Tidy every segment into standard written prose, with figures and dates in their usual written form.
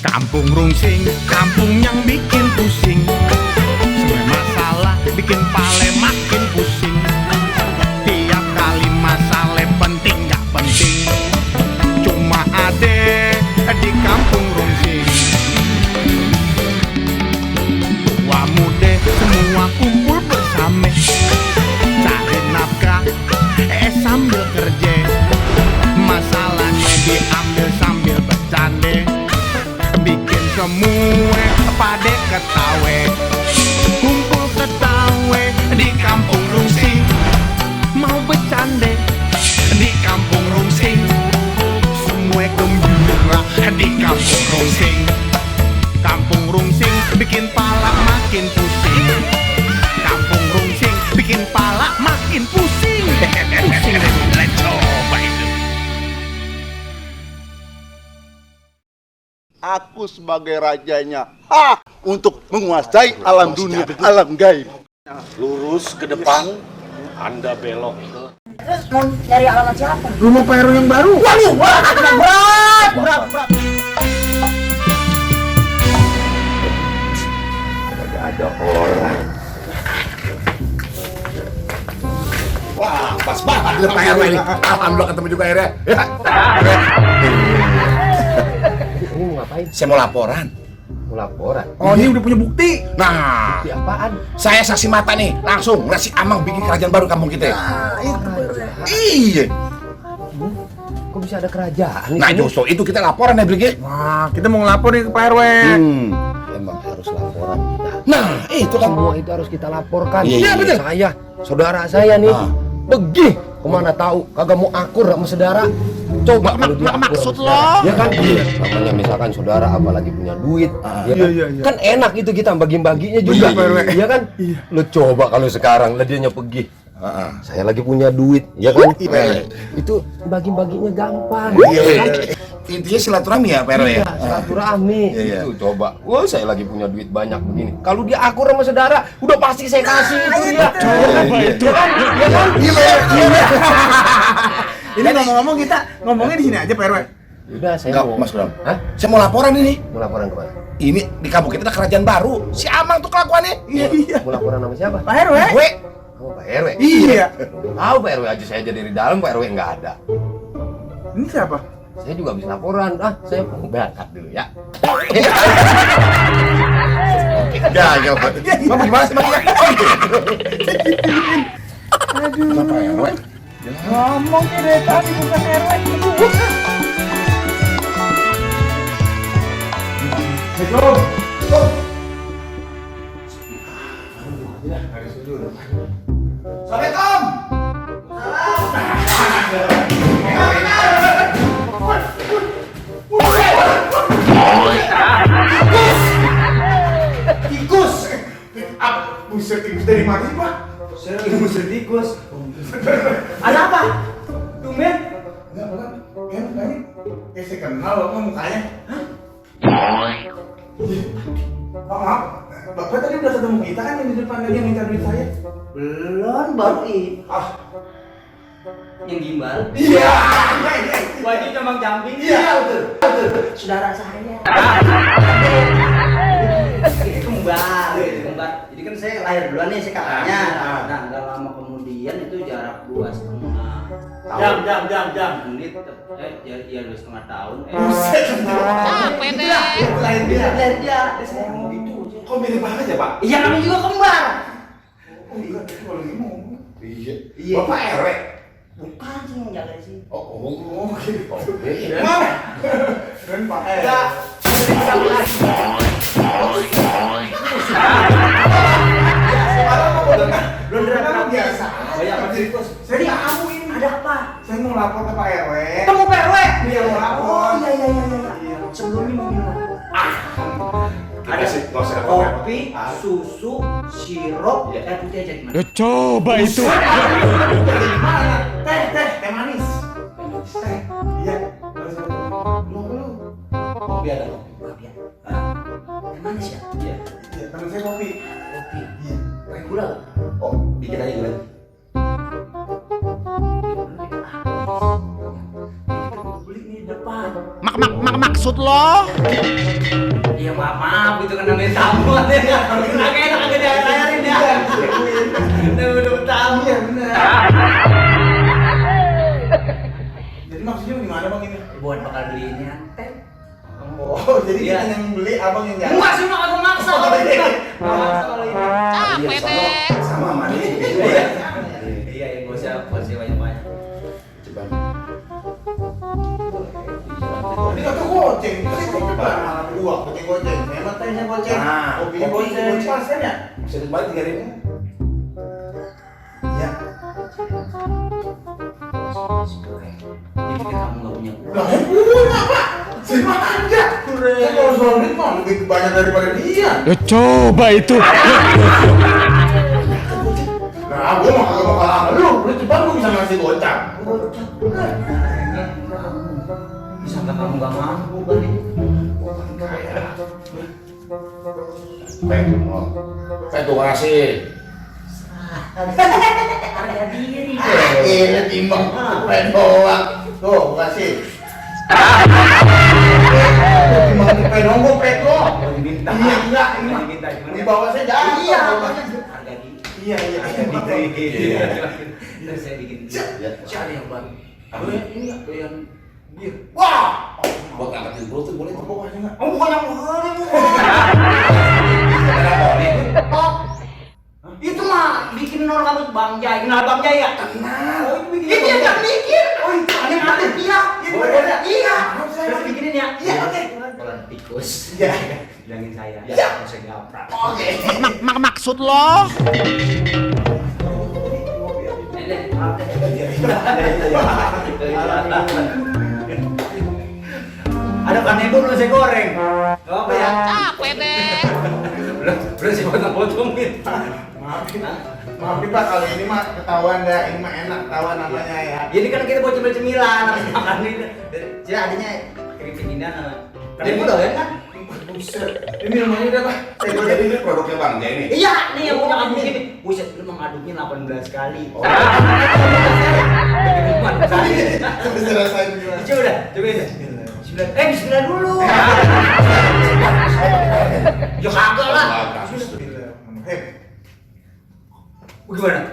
Kampung Rungsing, kampung yang bikin pusing. Semua masalah bikin pale makin pusing. Tiap kali masalah penting gak penting, cuma ade di kampung Rungsing. Tua muda semua kumpul bersama, cari nafkah sambil kerja. Masalahnya diambil sambil bercanda, bikin semua pada ketawa. Kumpul ketawa di kampung Rungsing, mau bercanda di kampung Rungsing. Semua gembira di kampung Rungsing. Kampung Rungsing bikin pala makin pusing. Kampung Rungsing bikin pala makin pusing. Pusing deh, coba itu. Aku sebagai rajanya, untuk menguasai alam dunia, alam gaib. Lurus ke depan, Anda belok. Terus mau cari alamat siapa? Rumah Pak RW yang baru. Waduh, berat. Ada orang. Wah, pas banget di Pak RW ini. Alhamdulillah ketemu juga akhirnya. Ini mau ngapain? Saya mau laporan. Mau laporan? Oh, ini udah punya bukti. Nah, Bukti apaan? saya saksi mata nih. Langsung nasi Amang bikin kerajaan baru kampung kita. Iya. Kok bisa ada kerajaan? Nah, justru itu kita laporan ya, Brigi. Wah, kita mau ngelapor nih ke Pak RW. Emang harus laporan kita. Nah, itu kan. Semua itu harus kita laporkan. Iya, betul. Saya, saudara saya nih, pergi kemana tahu, kagak mau akur sama saudara. Coba kalau dia akur maksud sama saudara. lo? Ya kan? Namanya misalkan saudara apalagi punya duit, ya kan? iya. Kan enak itu kita bagi-baginya juga. Iya kan? Lo coba kalau sekarang lah dianya pergi. Saya lagi punya duit, ya kan? Itu bagi-baginya gampang. Iya. Ya kan? Intinya silaturahmi ya, Pak RW ya. Iya, silaturahmi. Iya. Itu coba. Wah, saya lagi punya duit banyak begini. Kalau dia akur sama saudara, udah pasti saya kasih itu dia. Coba itu. Ya kan? Ya kan? Iya. Ini ngomong-ngomong kita ngomongnya di sini aja Pak RW. Udah, saya Enggak, mau. Mas Bram. Hah? Saya mau laporan ini. Mau laporan kemana? Ini di kampung kita ada kerajaan baru. Si Amang tuh kelakuannya. Mau laporan sama siapa? Pak RW. Gue. Sama Pak RW. Iya. Tahu Pak RW aja, saya jadi di dalam, Pak RW nggak ada. Ini siapa? Saya juga habis laporan. Saya mau berangkat dulu ya. Ya, Bang, gimana sih, Bang? Bapak RW. Ngomong dari tadi bukan RW. Assalamualaikum. Tikus. Buset, tikus dari mana sih, Pak? Saya lagi ngusir tikus. Ada apa? Tumben. Enggak, bukan. Ya, mukanya. Saya kenal loh mukanya. Maaf, Bapak tadi udah ketemu kita kan yang di depan tadi yang minta duit saya? Belum, baru ini. Yang gimbal. Iya. Wajib cuma camping. Iya, betul. Saudara saya. Kembar. Jadi kan saya lahir duluan nih saya kakaknya. Nah, nggak lama kemudian itu jarak 2,5 tahun. Jam. Menit. Ya 2,5 tahun. Buset. Pede. Lahir dia. Saya mau gitu. Kok mirip banget ya, Pak? Iya, kami juga kembar. Oh iya, kalau lagi ngomong. Iya. Iya. Bapak RW. Bukan sih yang jaga sih. Oh, gitu. Maaf. Dan Pak RW. Ya. Belum dengar biasa. Banyak tikus. Saya tahu ini. Ada apa? Saya mau lapor ke Pak RW. Kamu PRW? Iya, mau lapor. Oh iya. Sebelumnya mau minum apa? Ada kopi, susu, sirup, air putih aja gimana? Ya coba itu. Teh manis. Teh. Iya. Kopi ada kopi. Air manis ya? Iya. Iya, teman saya kopi. Kopi. Iya. Pakai gula. Oh, dikit aja gula. Beli nih di depan. Mak, Maksud lo? Iya maaf itu kan namanya tamu. Nggak enak agak diayarin ya. Udah tamu. Iya bener. Jadi maksudnya gimana bang ini? Buat bakal beli ini ante. Oh, jadi Iya. kita yang beli, abang yang jalan. Enggak sih aku maksa kalau ini. Sama mani. Iya, enggak usah banyak-banyak. Coba. Ini kata goceng, ini coba dua pakai goceng. Memang tehnya goceng, kopinya goceng. Pasen ya? Bisa dibalik 3.000. Iya. Jadi kamu nggak punya uang. Lah, punya pak. Terima aja. Saya kalau soal duit mah lebih banyak daripada dia. Ya coba itu. Nah, gue mah kagak mau kalah sama lu. Lu cepat gue bisa ngasih gocap. Bisa nggak kamu nggak mampu kali? Peng tuh ngasih. Harga diri. Ini timbang pen doang. Tuh, kasih. Timbang pen doang, gue pen doang. Minta. Iya, enggak. Minta gimana? Di bawah saya jatuh. Iya. Harga Harga diri. Iya. Iya. Ntar saya bikin. Cari yang baru. Ini apa yang bir? Wah. Buat angkatin perut tuh boleh. Pokoknya enggak. Oh bukan yang mahal. Itu mah bikin orang kamu Bang Jai. Kenal Bang Jai ya? Kenal. Itu yang tak bikin. Oh itu ada yang ada. Iya. Iya. Terus bikinin ya. Iya, oke. Kalau tikus. Iya. Bilangin saya. Iya. Saya gaprak. Oke. Maksud lo? Ada kanebo belum saya goreng. Gak apa ya? Capek deh. Belum saya potong-potongin. Maaf nih Pak, kalau ini mah ketahuan dah, ini mah enak ketahuan namanya ya. Jadi kan kita buat cemil-cemilan, habis makan ini. Jadi adanya keripik ini Dia udah kan? Buset. Ini rumahnya udah Pak. Saya gue jadi ini produknya Bang Jai nih. Iya, nih yang punya kamu gini. Buset, lu mengaduknya 18 kali. Oh. Bisa rasain gimana? Coba dah, cobain dah. Bismillah dulu. Ya kagak lah. Gimana?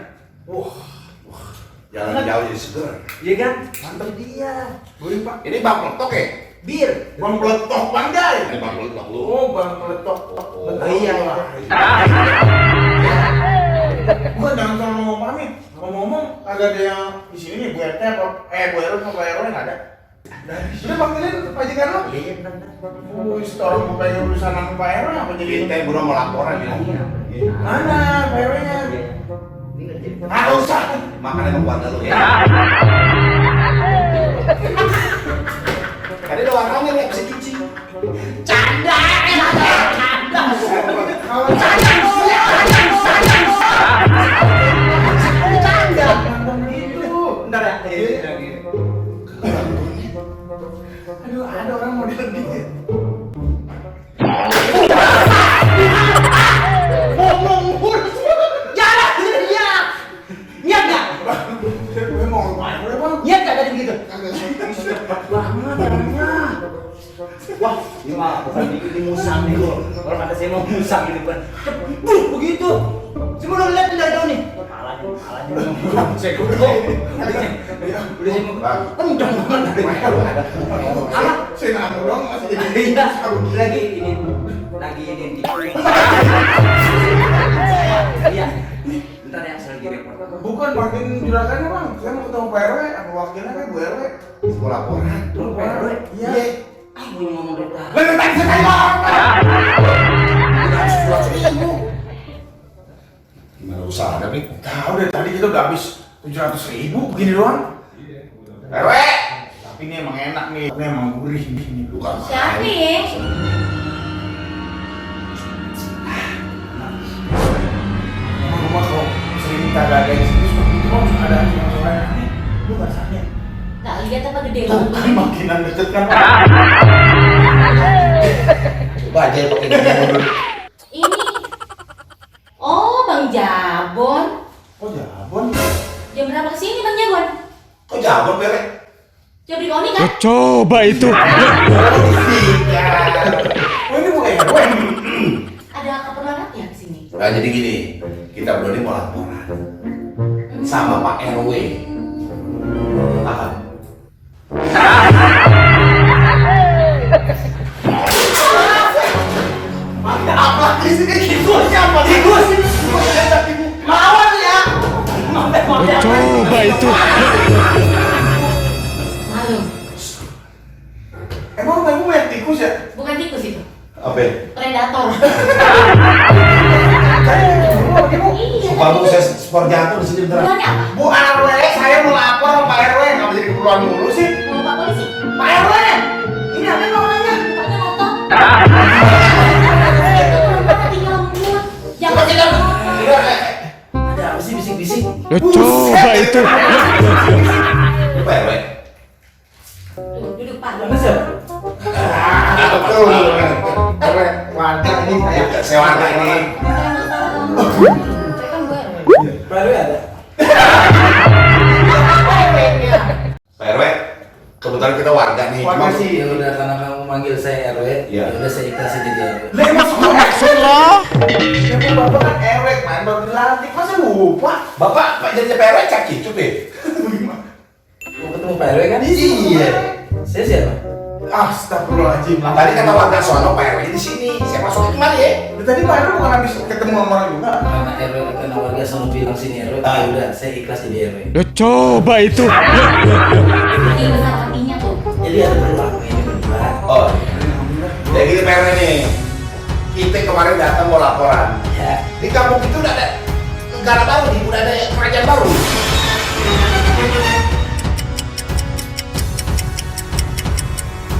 Jalan jauh jadi seger. Iya kan? Mantap dia. Gurih Pak. Ini Bang Peletok ya? Bir. Bang Peletok Bang Jai. Ini Bang Peletok lu. Oh, Bang Peletok. Oh, iya. Bukan jangan sama ngomong pamit. Ngomong-ngomong, agak ada yang di sini nih, Bu RT apa? Bu RW sama Pak RW nggak ada. Udah panggilin majikan lo. Iya, benar. Wih, orang mau pengen urusan sama Pak RW apa jadi? Kita buru mau laporan ya. Mana Pak RW-nya? Ini ngerti. Nggak usah. Makannya ke keluarga lu ya. Tadi ada warnanya nih, bisa cuci. Canda. Bentar ya. Aduh, ada orang mau digigit. Ngomong mulu. Jangan dia. Niat enggak? Gue mau ngapain Bang? Niat enggak tadi begitu? Kagak sih. Banget orangnya. Wah, ini mah bukan bikin di musang nih loh. Kalau kata saya mau musang gitu kan. Begitu. Saya mau lihat dari jauh nih. Palanya. Saya kudu. Udah saya mau kencang banget dari jauh. Apa? Saya nggak dong masih jadi. Iya. Lagi ini. Iya. Bentar ya, saya lagi repot. Bukan makin juragannya Bang. Saya mau ketemu Pak RW, apa wakilnya kan Bu RW. Mau laporan. Tuh, Pak RW. Iya. Ah, gue ngomong dari tadi. Lah tadi saya ngomong. Gimana usaha tapi? Tahu dari tadi kita udah habis 700.000 begini doang. RW. Tapi ini emang enak nih. Ini emang gurih ini. Bukan. Siapa ya? Emang rumah kalau sering kagak ada yang serius begitu Bang, ada yang soalnya aneh. Lu nggak rasanya? Tak lihat apa gede Tuh banget kan ini. makinan deket kan Pak. Coba aja pakai gini dulu. Ini. Oh, Bang Jabon. Oh Jabon. Jam berapa kesini Bang Jabon? Kok jawab Bere? Coba dikoni kan? Coba itu. Ini bukan RW. Ada keperluan apa ya kesini? Nah, jadi gini, kita berdua ini mau laporan sama Pak RW. Paham? Apa di sini? Tikusnya apa? Tikus. Lawan ya. Coba itu. Malu. Emang kamu main tikus ya? Bukan tikus itu. Apa? Predator. Iya. Baru saya sport jatuh di sini beneran. Keperluannya apa? Bu RW, saya mau lapor sama Pak RW. Nggak jadi keperluan mulu sih. Mau Pak polisi? Pak RW, ini apa namanya? Pokoknya motor. Tinggal mulut. Jangan Ada apa sih bisik-bisik? Coba itu. Ini Pak RW. duduk Pak. Betul. RW, warga ini saya. Saya warga ini. Saya kan gue. Pak RW ada? Pak RW, kebetulan kita warga nih. Warga Cuma- sih. Ya udah karena kamu manggil saya RW, Iya. ya udah saya ikhlasin jadi RW. Lah maksud lo? Ya bu bapak kan RW kemarin baru dilantik, masa lupa? Bapak, Pak jadi Pak RW cak gitu deh. Mau ketemu Pak RW kan? Iya. Saya siapa? Astagfirullahaladzim. Tadi kata warga sono Pak RW di sini. Saya masukin kemari ya. Tadi Pak RW bukan habis ketemu sama orang juga. Karena RW karena warga selalu bilang sini RW, ya udah saya ikhlas jadi RW. Coba itu. Ini besar hatinya tuh. Jadi ada perlu apa ini berdua? Oh, jadi gini Pak RW nih. Kita kemarin datang mau laporan. Ya. Di kampung itu udah ada negara baru nih, udah ada kerajaan baru.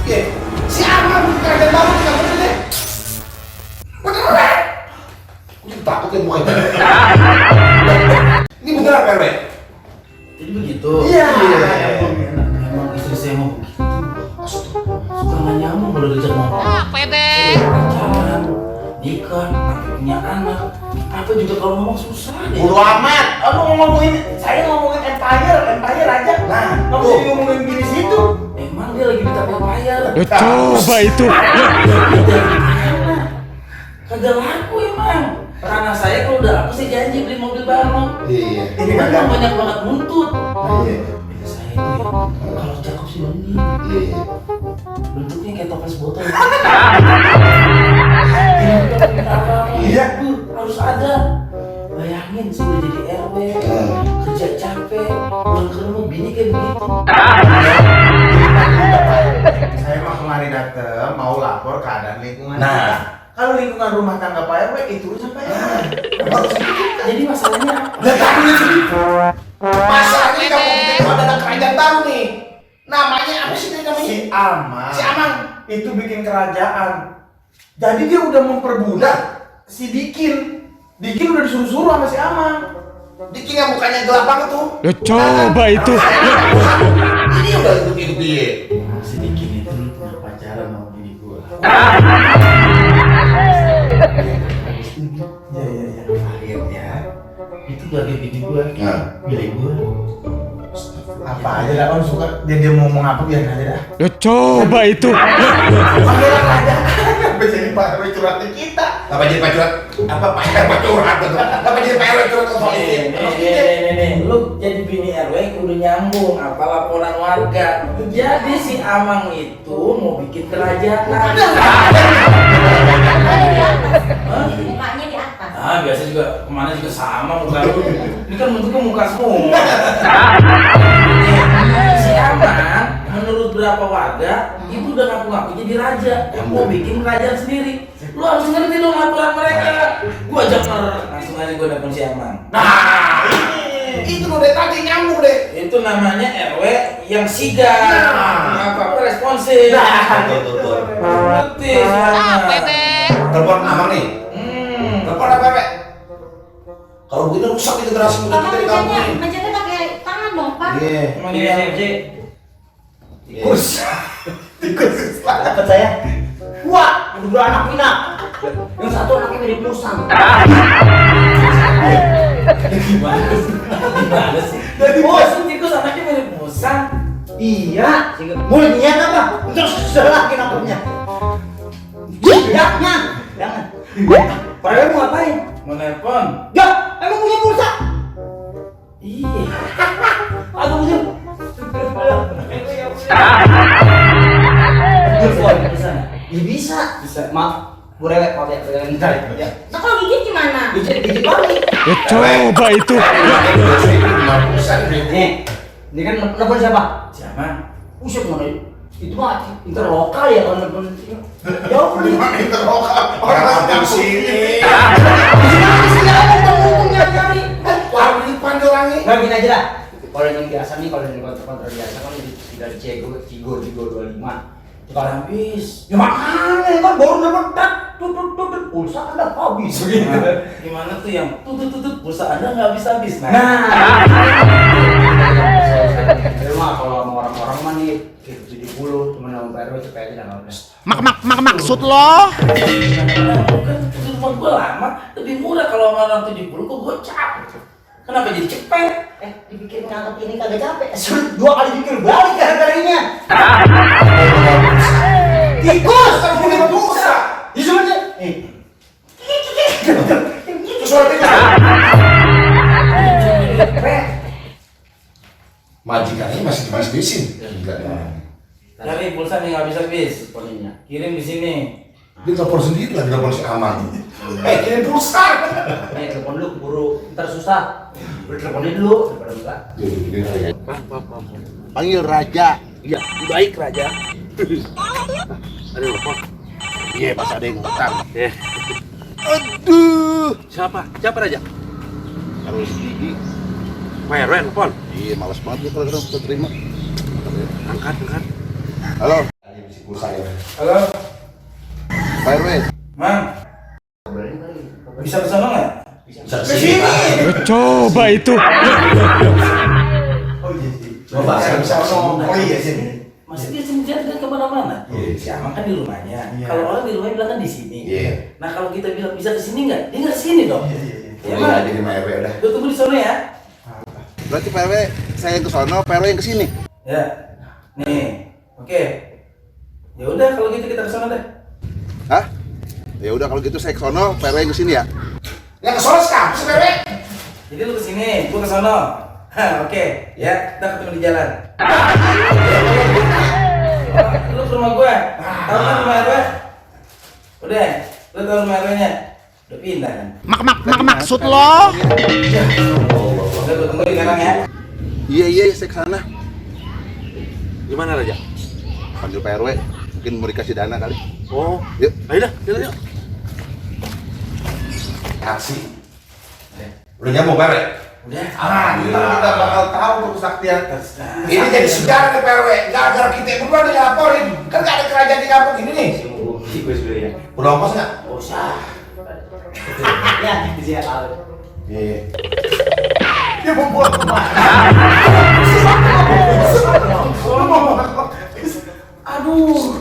Iya, siapa bikin kerajaan baru di kampung ini? Beneran? Gue juga takut ya mukanya. Ini beneran Pak RW? Jadi begitu. Iya. Emang istri saya mau begitu. Suka nggak nyambung kalau diajak ngomong. Pacaran, nikah, punya anak. Apa juga kalau ngomong susah deh. Bodo amat. Aku ngomongin, saya ngomongin empire aja. Nah, kamu tuh. jadi ngomongin gini situ. Emang dia lagi minta bayar. Coba itu. Kagak laku emang. Karena saya kalau udah laku saya janji beli mobil baru. Iya. Ini Cuman kagak. banyak banget nuntut. Iya. Beda saya itu ya, kalau cakep sih benih. Iya. Bentuknya kayak toples botol. Iya. Tuh, harus ada. Bayangin sih udah jadi RW, kerja capek, pulang ke rumah bini kayak begitu. Saya mah kemarin dateng mau lapor keadaan lingkungan. Nah. kita. Kalau lingkungan rumah tangga Pak RW itu urusan Pak RW. Jadi masalahnya apa? Dan tapi masalahnya di kampung kita itu ada kerajaan baru nih. Namanya apa sih tadi namanya? Si Amang. Si Amang. Itu bikin kerajaan. Jadi dia udah memperbudak si Dikin. Dikin udah disuruh-suruh sama si Amang. Dikin yang mukanya gelap banget tuh. Coba itu. Ini udah hidup dia. Si Dikin itu pernah pacaran sama bini gua. Iya. Akhirnya itu bagi bini gua, Nah. milih gua. Apa aja lah om suka dia mau ngomong apa biar aja dah. Coba itu. Panggil aja. Sampai jadi Pak RW curhatin kita. Apa jadi Pak curhat? Apa Pak RW curhat tuh? Apa jadi Pak RW curhat soal ini? Nih, lu jadi bini RW kudu nyambung apa laporan warga. Jadi si Amang itu mau bikin kerajaan. Mukanya di atas. Ah, biasa juga kemana juga sama muka lu. Ini kan bentuknya muka semua. Si Amang menurut berapa warga itu udah ngaku-ngaku jadi raja yang mau bikin kerajaan sendiri. Lu harus ngerti dong laporan mereka. Gua ajak langsung aja gua nelfon si Amang. Nah, itu lo dari tadi nyambung deh. Itu namanya RW yang sigap. Apa-apa responsif. Tuh. Ngerti si Amang. Telepon Amang nih. Telepon apa Pak? Kalau begini rusak nih generasi muda Bapak kita di kampung mencetnya, ini. mencetnya pakai tangan dong, Pak. Iya. Emang dia CFC. Tikus. Tikus. Dapat saya. Wah, ada dua anak pinak. Yang satu anaknya mirip musang. Gimana sih? Jadi Bos, tikus anaknya mirip musang. Iya, mulutnya apa? Terus lagi nangkepnya. Jangan. Padahal mau ngapain? Mau nelpon? Ya, emang punya pulsa? Iya. Aku punya. Bisa. Ya bisa. Bisa. Maaf. Burewek, maaf ya, pegangan bentar ya. Nah kalau gigit gimana? Gigit balik. Ya coba itu. Nih, ini kan nelfon siapa? Siapa? Buset mana itu mah interlokal ya kalau nelfon. Ya udah. Gimana interlokal? Orang masih sini. Wah, ini pandai orangnya. Nah, gini aja lah. Kalau yang biasa nih, kalau yang kontrol biasa kan dari Cigo 25. Kalau habis, ya makanya kan baru dapat tutut pulsa Anda habis gitu. Gimana tuh yang tutut pulsa Anda nggak habis-habis? Nah, mah kalau sama orang-orang mah nih 70 cuma nama PRW cepet aja nggak habis. Maksud lo? Bukan, itu rumah gua lama, lebih murah kalau sama orang 70 kok gocap. Kenapa jadi cepet? Dipikir ngangkat ini kagak capek. Dua kali pikir balik gara-garanya. Tikus kan punya pulsa. Di sana. Sesuatu itu. Majikannya masih dibis-bisin. Gila. Cari pulsa nih nggak habis-habis. Kirim di sini. Dia telepon sendiri lagi, telepon si aman. Kirim pulsa. Telepon dulu keburu ntar susah. Teleponin dulu daripada enggak. Panggil Raja. Iya, baik Raja. Ada telepon. Iya, pas ada yang ngutang. Aduh, siapa Raja? Harus gigi. Pak RW telepon. Iya, malas banget ya kalau kita terima. Angkat. Halo, Halo, Pak RW. Mang. Bisa kesana nggak? Bisa kesini. Coba itu. Coba saya bisa ngomong. Oh iya sini. Masih dia sendiri kemana-mana. Si Amang kan di rumahnya. Kalau orang di rumahnya bilang kan di sini. Iya. Nah kalau kita bilang bisa ke sini nggak? Dia nggak sini dong. Ya udah di rumah RW udah. Gue tunggu di sana ya. Berarti Pak RW saya yang ke sono, Pak RW yang ke sini. Ya. Nih. Oke. Ya udah kalau gitu kita ke sana deh. Hah? Ya udah kalau gitu saya ke sono, Pak RW yang ke sini ya. Yang ke Solo sekarang, si RW. Jadi lu ke sini, gua ke sana. Oke. Ya, kita ketemu di jalan. Lu ke rumah gua. Tahu kan rumah RW? Udah. Lu tahu rumah RW-nya? Udah pindah kan? Maksud lo? Udah gua tungguin sekarang ya. Iya, saya ke sana. Gimana Raja? Panggil Pak RW, mungkin mau dikasih dana kali. Oh, Yuk. ayo dah, jalan yuk. Taksi. Udah nyambung RW. Udah. Kita bakal tahu tuh kesaktian. Ini jadi sejarah nih PRW. Gara-gara kita berdua dilaporin. Kan gak ada kerajaan di kampung ini nih. Gue sebenarnya ya. Udah ongkos nggak? Usah. Ya, di sini tahu. Iya. Dia mau buat kemana? Aduh.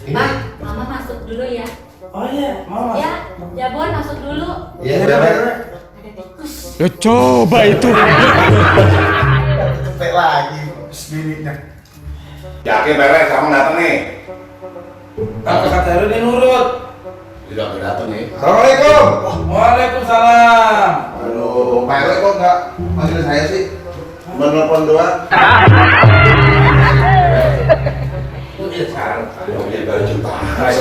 Pak, Mama masuk dulu ya. Oh iya, Mama. Ya Bon masuk dulu. Iya, PRW. Ada tikus. Ya coba itu. Cepet lagi spiritnya. Yakin PRW kamu datang nih? Kata RW dia nurut. Tidak datang nih. Assalamualaikum. Waalaikumsalam. Aduh, Pak RW kok nggak panggil saya sih? Menelpon doang. Dia baru jumpa. Pak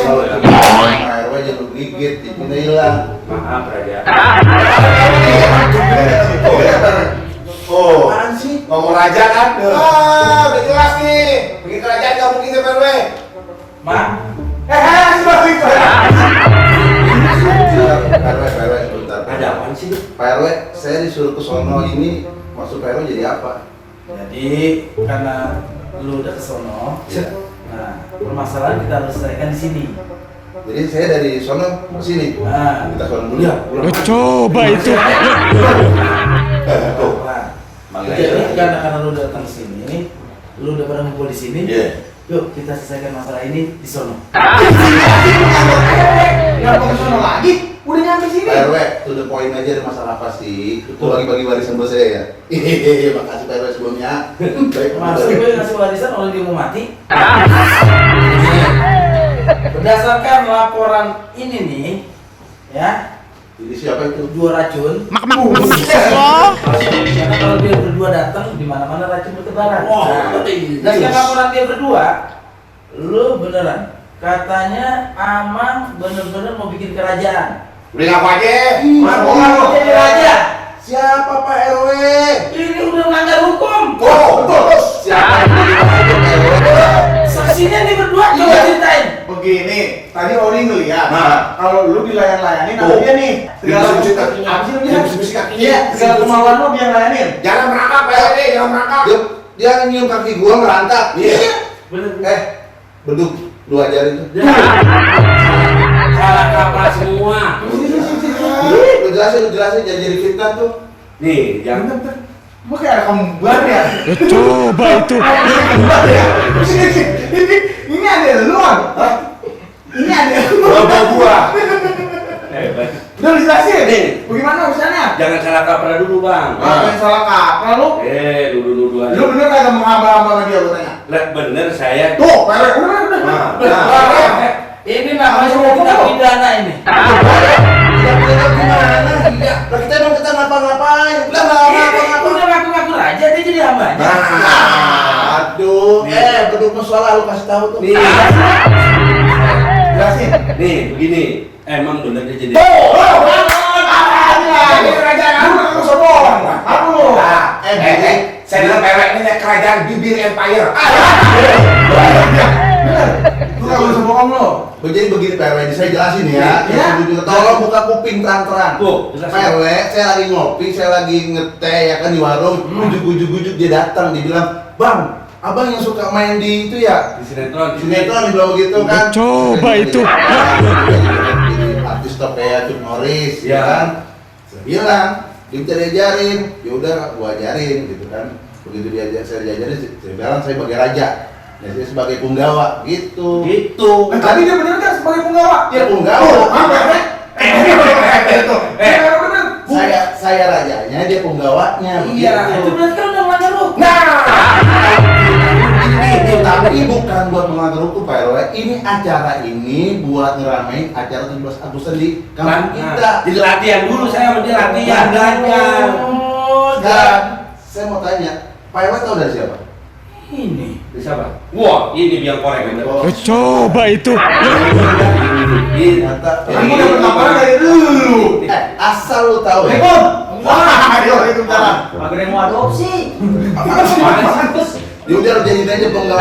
RW jadi gigit, tipunya hilang. Maaf Raja. Oh, Apaan sih? ngomong raja kan? Udah jelas nih. Bikin kerajaan nggak mungkin ke PRW. Ma, Sebalik. Pak RW, sebentar. Ada apaan sih? Pak RW, saya disuruh ke sono ini, maksud Pak RW jadi apa? jadi karena lu udah ke sono, nah permasalahan kita harus selesaikan di sini. Jadi saya dari sono ke sini. Nah, Kita sono dulu ya. Ya coba itu. Tuh, nah, manggil jadi aja. karena lu udah datang ke sini, lu udah pada ngumpul di sini. Iya. Yuk kita selesaikan masalah ini di sono. Nggak mau ke sono lagi? Udah nyampe sini. Pak RW, to the point aja, ada masalah apa sih? Itu lagi bagi warisan bos saya ya. Hehehe, makasih Pak RW sebelumnya. Baik, Masa gue ngasih warisan orang dia mau mati? Berdasarkan laporan ini nih, ya, Jadi siapa itu? dua racun. Mak Karena kalau dia berdua datang, di mana-mana racun bertebaran. Berdasarkan laporan dia berdua, lu beneran katanya Amang bener-bener mau bikin kerajaan. Beli apa aja? Mau ngaku jadi raja? Siapa Pak RW? Ini udah melanggar hukum. Oh, betul. Siapa yang mau dipakai Pak RW? Saksinya nih berdua, coba Iya. ceritain. Begini, tadi Oli ngeliat. Nah. Kalau lu dilayan-layanin sama Oh. dia nih. Segala Dibisik kakinya. apa sih lu Dibisik kakinya. Iya, segala kemauan lu dia layanin. Jangan merangkap, Pak RW, jangan merangkap. Dia nyium kaki gua ngerantak. Iya. Eh, beduk, lu ajarin tuh. Salah kaprah semua. Lu jelasin, jangan jadi fitnah tuh. Nih, jangan. Bentar. Gua kayak ada kembar ya. Coba itu. Kembar ya. Ini ada lu, Bang. Ini ada lu. Bapak gua. Udah lu jelasin. Nih. Bagaimana urusannya? Jangan salah kaprah dulu, Bang. Apa yang salah kaprah lu? Dulu aja. Lu bener kagak menghamba-hamba sama dia, lu tanya? Lah, bener saya. Tuh, Pak RW, udah. Ini namanya mau kita pidana ini. Gimana? Iya, lah kita emang kita ngapa-ngapain? Kita nggak ngapa-ngapain. Udah ngaku-ngaku raja, dia jadi hambanya. Aduh, beduk musola lu kasih tahu tuh. Nih, Jelasin. nih, begini. Emang bener dia jadi. Ini kerajaan aku nggak sombong. Aku lu. Saya bilang Pak RW ini kerajaan bibir empire. Lu nggak usah bohong lu. Jadi begini Pak RW, saya jelasin ya. Iya. Tolong buka kuping terang-terang. Tuh, jelasin. Pak RW, saya lagi ngopi, saya lagi ngeteh ya kan di warung. Ujuk-ujuk dia datang, dia bilang, "Bang, abang yang suka main di itu ya?" Di sinetron. Di sinetron dibilang begitu kan. Coba itu. Jadi artis top kayak Cut Morris, ya Ya. kan. Saya bilang, dia minta diajarin, ya udah gua ajarin gitu kan. Begitu saya diajarin, saya bilang saya sebagai raja. Ya, saya sebagai punggawa gitu. Gitu. Tadi dia bener kan sebagai penggawa? Dia punggawa. Saya rajanya, dia punggawanya. Iya, itu berarti kan udah melanggar hukum. Tapi bukan buat melanggar hukum Pak RW. Ini acara ini buat ngeramein acara 17 Agustus di kampung kita. Jadi latihan dulu saya sama dia latihan belajar. Dan saya mau tanya, Pak RW tahu dari siapa? Ini. Dari siapa? Wah, ini biang korek bener. Coba itu. Ini Ternyata. Kamu dapat laporan dari dulu. Asal lu tahu ya. Waalaikumsalam. Agak ada yang mau adopsi. Dia udah jadi aja penggawa.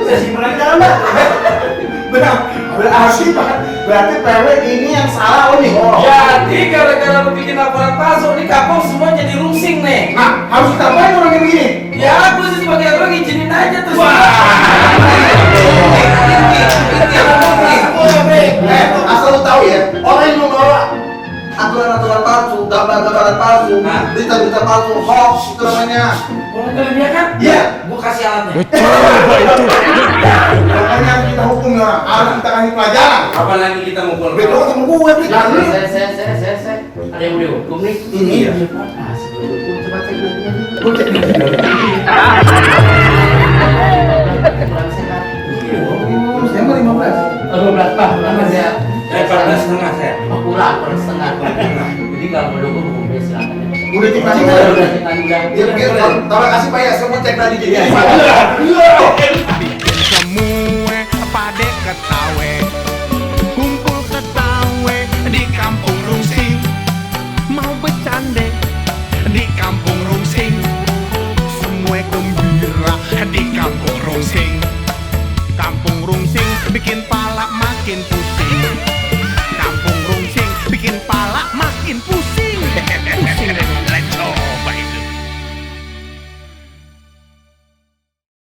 Saya simpan lagi dalam dah. Berarti PW ini yang salah nih. Jadi gara-gara lu bikin laporan palsu di kampung semua jadi rusing nih. Nah, harus kita apain orang yang begini? Ya, gue sih sebagai orang izinin aja terus. Asal lu tahu ya, orang yang membawa aturan-aturan palsu, gambar-gambaran palsu, berita-berita palsu, hoax itu namanya. Mau kelebihan kan? Iya. Gue kasih alatnya. Coba itu. Makanya harus kita hukum ya, harus kita kasih pelajaran. Apa lagi kita mukul? Betul ketemu gue, Blik. Saya. Ada yang mau dihukum nih? Ini ya. Masih mau dihukum, coba cek dulu. Kurang sehat. Saya mau 15. 12 Pak, kurang sehat. 14,5 saya. Oh, kurang setengah. Jadi kalau mau dihukum, hukumnya silakan. Udah dikasih Udah, kan? udah. Dia pikir, tolong kasih Pak ya, saya mau cek tadi jadi. Bikin semua pada ketawe. Kumpul ketawe di kampung Rungsing. Mau bercanda di kampung Rungsing. Semua gembira di kampung Rungsing.